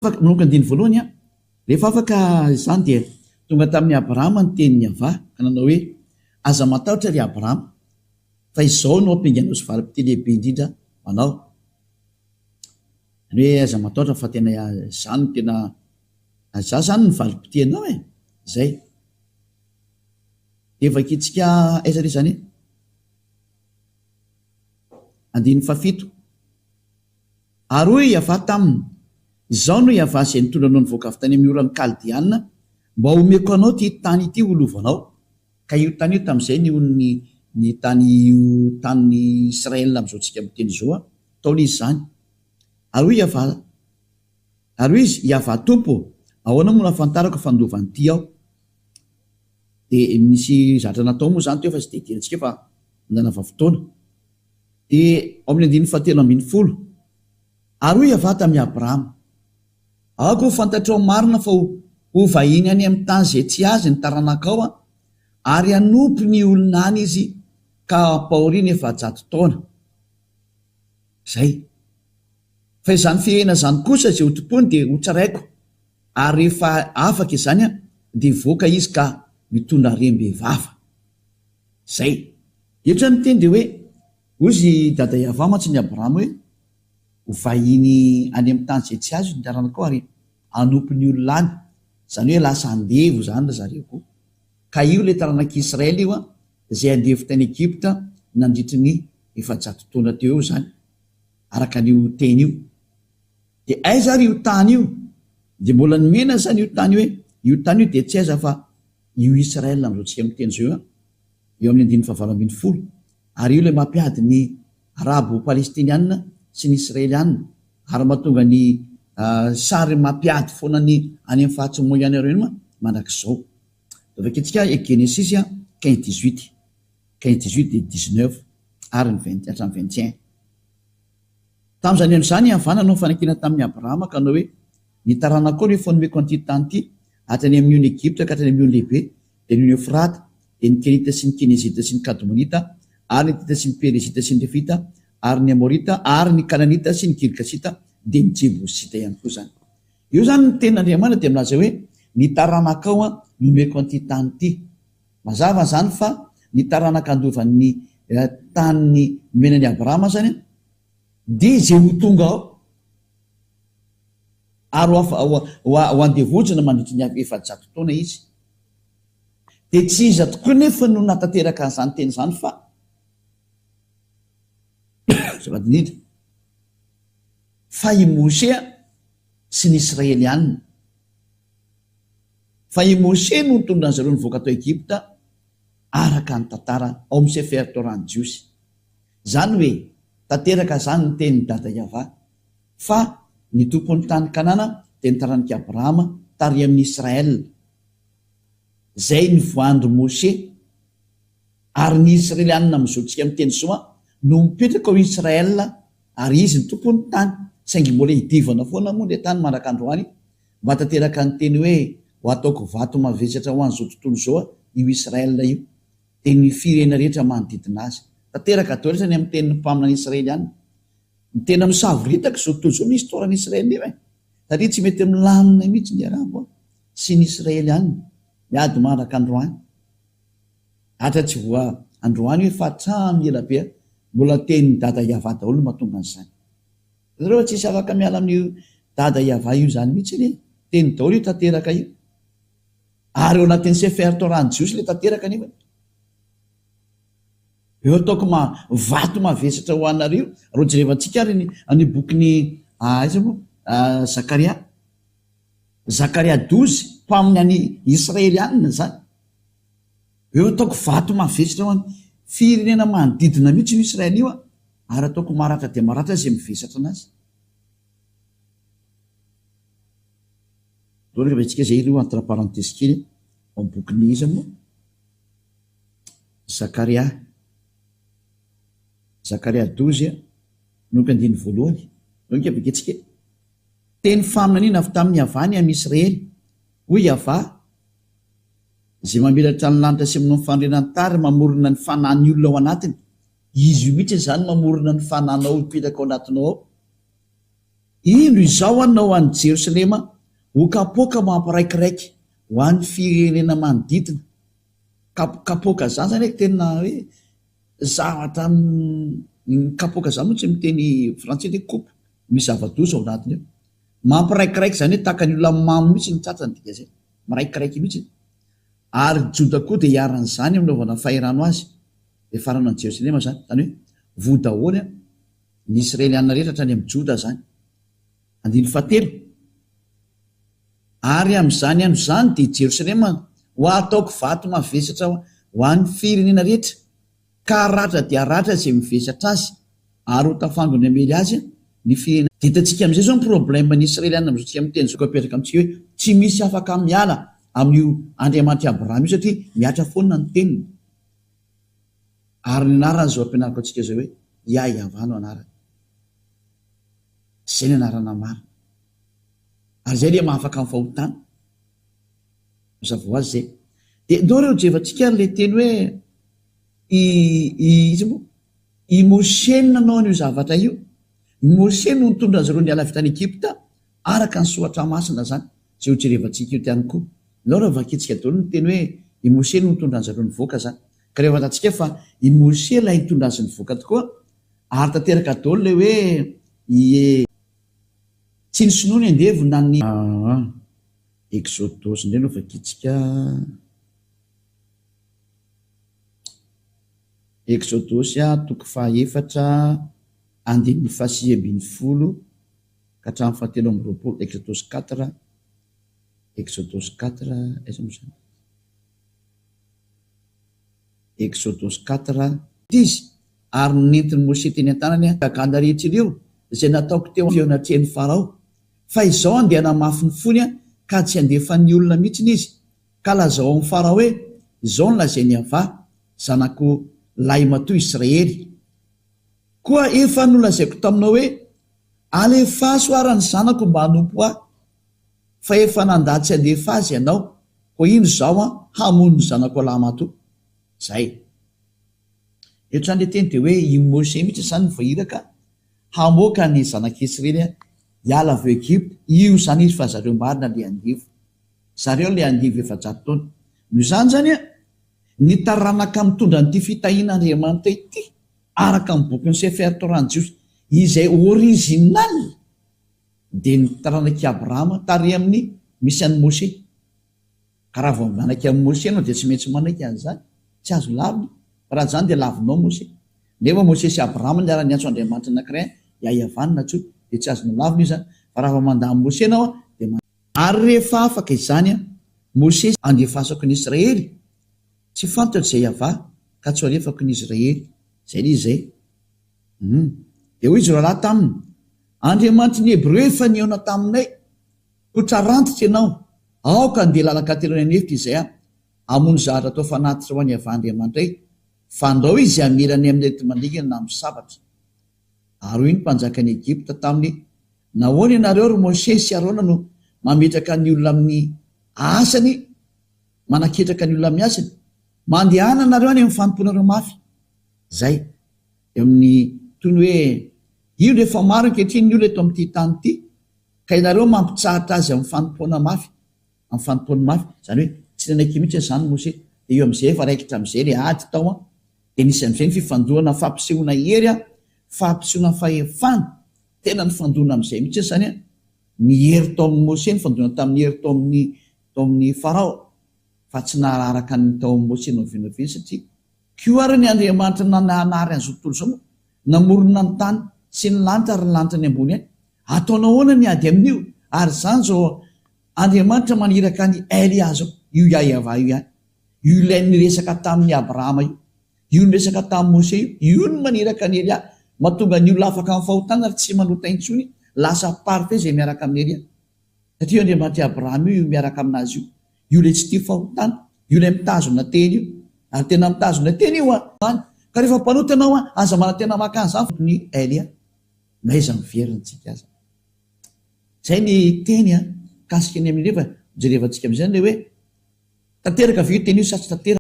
Manomboka andininy voalohany an. Rehefa afaka izany dia tonga tamin'i Abrahama ny tenin'i Yavah ka nanao hoe, Aza matahotra ry Abrahama, fa izao no ampinganao sy valim-pitia lehibe indrindra ho anao. Izany hoe aza matahotra fa tena izaho no tena, izaho izany no valim-pitianao e! Izay. Dia vakintsika aiza re izany e? Andininy fahafito. Ary hoy i Yavah taminy, Izaho no Yavah izay nitondra anao nivoaka avy tany amin'ny oran'ny Kaldeana, mba homeko anao ity tany ity ho lovanao. Ka io tany io tamin'izay ny onin'ny ny tany io tanin'i Israel amin'izao tsika miteny izao an, taona izy izany. Ary hoy Yavah, ary hoy izy, Yavah Tompo ô, ahoana moa no ahafantarako fa handova an'ity aho? Dia nisy zavatra natao moa izany teo fa tsy dia idirantsika fa nanava fotoana. Dia ao amin'ny andininy fahatelo ambin'ny folo, Ary hoy Yavah tamin'i Abrama, Aoka ho fantatrao marina fa ho vahiny any amin'ny tany izay tsy azy ny taranakao ary hanompo ny olona any izy ka hampahoriany 400 taona. Izay. Fa izany fihehena izany kosa izay ho tompoiny dia hotsaraiko, ary rehefa afaka izany dia hivoaka izy ka mitondra harem-bevava. Izay. Eto izany ny teny dia hoe, hozy i Dada Yavah mantsy ny Abrahama hoe, ho vahiny any amin'ny tany izay tsy azo ny taranakao ary hanompo ny olona any. Izany hoe lasa andevo izany ry zareo koa. Ka io ilay taranak'i Israely io an, izay andevo tany Egypta nandritry ny 400 taona teo eo izany, araka an'io teny io. Dia aiza ary io tany io? Dia mbola nomena izany io tany io hoe, io tany io dia tsy aiza fa io Israel amin'izao tsika miteny izao io an, eo amin'ny andininy fahavalo ambin'ny folo, ary io ilay mampiady ny Arabo Palestiniana sy ny Israeliana, ary mahatonga ny sary mampiady foana ny any amin'ny faritry Moyen Orient mandrakizao. Vakintsika Genesisy 15 18, 15 18 dia 19 ary ny 20 hatramin'ny 21. Tamin'izany andro izany i Havà nanao fanekena tamin'i Abrahama ka nanao hoe, Ny taranakao no efa nomeko an'ity tany ity, hatrany amin'ny ony Egypta ka hatrany amin'ny ony lehibe, dia ny ony Eofrata, dia ny Kenita sy ny Kenezita sy ny Kadmonita, ary ny Hetita sy ny Perezita sy ny Refita, ary ny Amorita, ary ny Kananita sy ny Girgasita, dia ny Jebosita ihany koa izany. Eo izany ny tenin'Andriamanitra dia milaza hoe, Ny taranakao no nomeko an'ity tany ity. Mazava izany fa ny taranaka handova ny tany nomena an'i Abrahama izany dia izay ho tonga ao ary ho andevozina mandritry ny 400 taona izy. Dia tsy iza tokoa nefa no nahatanteraka an'izany teny izany fa azafady indrindra fa i Mosea sy ny Israelianina. Fa i Mosè no nitondra an-dry zareo nivoaka tao Egypta, araka ny tantara ao amin'ny Sefer Torah ny Jiosy. Izany hoe, tanteraka izany ny tenin'i Dada Yavah, fa ny tompon'ny tany Kanana dia ny taranak'i Abrahama tary amin'i Israel, izay nivoahan-dry Mosè, ary ny Israelianina amin'izao tsika miteny izao no mipetraka ao Israel ary izy no tompon'ny tany, saingy mbola idivana foana moa ilay tany mandrak'androany Mba tanteraka ny teny hoe, Ho ataoko vato mavesatra ho an'izao tontolo izao io Israel io, dia ny firenena rehetra manodidina azy. Tanteraka daholo izany amin'ny tenin'ny mpaminany israeliana. Ny tena misavoritaka izao tontolo izao ny histoire an'i Israel io e! Satria tsy mety milamina mihitsy ny Arabo sy ny Israeliana, miady mandraka androany. Atra tsy voa androany hoe fa hatramin'ny ela be mbola tenin'i Dada Yavah daholo no mahatonga an'izany. Nareo tsisy afaka miala amin'io dada Yavah io zany mihitsy anie, teny daholo io tanteraka io. Ary ao anatin'ny Sefer Torah ny Jiosy le tanteraka anefa. Eo ataoko ma vato mavesatra ho anareo, reo jerevantsika ary ny any bokin'ny aiza moa Zakaria. Zakaria 12, mpamin'ny any Israelianina zany. Eo ataoko vato mavesatra ho an'ny firenena manodidina mihitsy io Israel io ary ataoko maratra dia maratra izay mivesatra anazy. Aleo aloha tsika izay aloha entre parenthèse kely ao amin'ny bokin'ny iza moa? Zakaria. Zakaria 12 manomboka andininy voalohany. Aleo ange vakintsika e. Teny faminaniana avy tamin'i Yavah ny amin'i Israely. Hoy Yavah, Izay mamelatra ny lanitra sy manao ny fanorenan'ny tary mamorona ny fanahin'ny olona ao anatiny. Izy io mihitsy izany mamorona ny fanahinao hipetraka ao anatinao ao. Indro izao hanao an'i Jerosalema ho kapoaka mampiraikiraiky ho an'ny firenena manodidina. Kap, kapoaka izany zany hoe tena hoe zavatra ny kapoaka izany moa tsy miteny frantsay hoe coupe, misy zava-doza ao anatiny ao. Mampiraikiraiky izany hoe tahaka ny olona mamo mihitsy ny tratrany dikan'izay. Miraikiraiky mihitsy. Ary Joda koa dia iharan'izany amin'ny anaovana fahirano azy. Hiafarana an'i Jerosalema izany. Izany hoe voa daholo ny Israeliana rehetra hatrany amin'i Joda izany. Andininy fahatelo. Ary amin'izany andro izany dia Jerosalema ho ataoko vato mavesatra ho an'ny firenena rehetra, ka haratra dia haratra izay mivesatra azy, ary ho tafangony hamely azy ny firenena. Dia hitantsika amin'izay izao ny problème ny Israeliana amin'izao tsika miteny izao apetraka amintsika hoe tsy misy afaka miala amin'io Andriamanitr'i Abrahama io satria mihatra foana ny teniny. Ary ny anarany izao ampianariko antsika izao hoe Yah-Yavah no anarany. Izay ny anarana marina. Ary izay ilay mahafaka amin'ny fahotana. Mazava ho azy izay. Dia ndao re hojevantsika ary ilay teny hoe i, i, iza moa? I Moshe no nanao an'io zavatra io. I Moshe no nitondra azy ireo niala avy tany Egypta, araka ny soratra masina izany, izay hojerevantsika eo ihany koa. Ndao raha vakintsika daholo ny teny hoe i Moshe no nitondra azy ireo nivoaka izany. Ka rehefa fantatsika fa i Moshe ilay nitondra azy nivoaka tokoa, ary tanteraka daholo ilay hoe i. Tsy ny sinoa ny andevo na ny. Aa. Exodosy indray no vakintsika. Eksodosy toko fahaefatra andininy fahasivy ambin'ny folo ka hatramin'ny fahatelo amby 20. Eksodosy 4, Eksodosy 4, aiza moa zany? Eksodosy 4. Izy ary nentiny Mose teny an-tanany gagana rehetra ireo izay nataoko teo eo anatrehan'ny Farao. Fa izao andeha hanamafy ny fony ka tsy handefa ny olona mihitsy izy. Ka lazao amin'i Farao hoe, Izao no lazain'i Yavah, zanako lahimatoa Israely. Koa efa nolazaiko taminao hoe, Alefaso ara ny zanako mba hanompo Ahy. Fa efa nandà tsy handefa azy ianao, koa indro izaho hamono ny zanako lahimatoa. Izay. Eto izany ilay teny dia hoe i Moshe mihitsy izany no voahiraka hamoaka ny zanak'Israely hiala avy ao Egypta. Io izany izy fa zareo marina ilay andevo. Zareo ilay andevo 400 taona. Noho izany izany an, ny taranaka mitondra an'ity fitahian'Andriamanitra ity, araka ny bokin'ny Sefer Torah Jiosy, izay original, dia ny taranak'i Abrahama tary amin'ny misy an'i Moshe. Ka raha vao manaiky an'i Moshe ianao dia tsy maintsy manaiky an'izany. Tsy azo lavina. Fa raha tsy izany dia lavinao Moshe. Nefa Moshe sy Abrahama niara-niantso Andriamanitra anankiray, Yahyavan nantsoiny, dia tsy azonao lavina io izany. Fa raha vao mandà an'i Moshe ianao dia mandà. Ary rehefa afaka izany Mosesy handefasako ny Israely, tsy fantatro izay Yavah, ka tsy ho alefako ny Israely. Izay ilay izy izay. Hum. Dia hoy izy roalahy taminy, Andriamanitry ny Hebreo efa nihaona taminay, koa trarantitra ianao, aoka handeha lalan-kateloana any an'efitra izay aho, hamono zavatra atao fanatitra ho an'i Yavah Andriamanitray, fandrao izy hamela ny amin'ny areti-mandringana na amin'ny sabatra. Ary hoy ny mpanjakan'i Egypta taminy, Nahoana ianareo, ry Mosesy sy Arona, no mametraka ny olona amin'ny asany, manaketraka ny olona amin'ny asany? Mandehana nareo any amin'ny fanompoanareo mafy. Izay. Eo amin'ny, toy ny hoe, indro efa maro ankehitriny ny olona eto amin'ity tany ity, ka ianareo mampitsahatra azy amin'ny fanompoana mafy, amin'ny fanompoany mafy. Izany hoe, tsy nanaiky mihitsy an'izany Mosesy. Dia eo amin'izay efa raikitra amin'izay ilay ady tao an. Dia nisy amin'izay ny fifandohana fampisehoana hery an, fampisehoana fahefana. Tena nifandona amin'izay mihitsy izany an, ny hery tao amin'i Mosesy nifandona tamin'ny hery tao amin'ny tao amin'i Farao, fa tsy nahararaka ny tao amin'i Mosesy na oviana oviana satria koa ary ny Andriamanitra nananary an'izao tontolo izao moa namorona ny tany sy ny lanitra ary ny lanitra any ambony any. Ataonao ahoana ny ady amin'io? Ary izany izao Andriamanitra maniraka an'i Elia izao, io Yahweh io ihany, io ilay niresaka tamin'i Abrahama io. Io niresaka tamin'i Mosè io, io no maniraka an'i Elia, mahatonga ny olona afaka amin'ny fahotana ary tsy manota intsony, lasa parfait izay miaraka amin'i Elia. Satria io Andriamanitr'i Abrahama io, io miaraka aminazy io, io ilay tsy tia fahotana, io ilay mitazona teny io, ary tena mitazona teny io an! Ka rehefa mpanota ianao an, aza manantena maka an'izany fa ny Elia, n'aiza miverina tsika aza. Izay ny teny an, mikasika ny amin'ireo fa jerevantsika amin'izay ilay hoe tanteraka ve io teny io sa tsy tanteraka?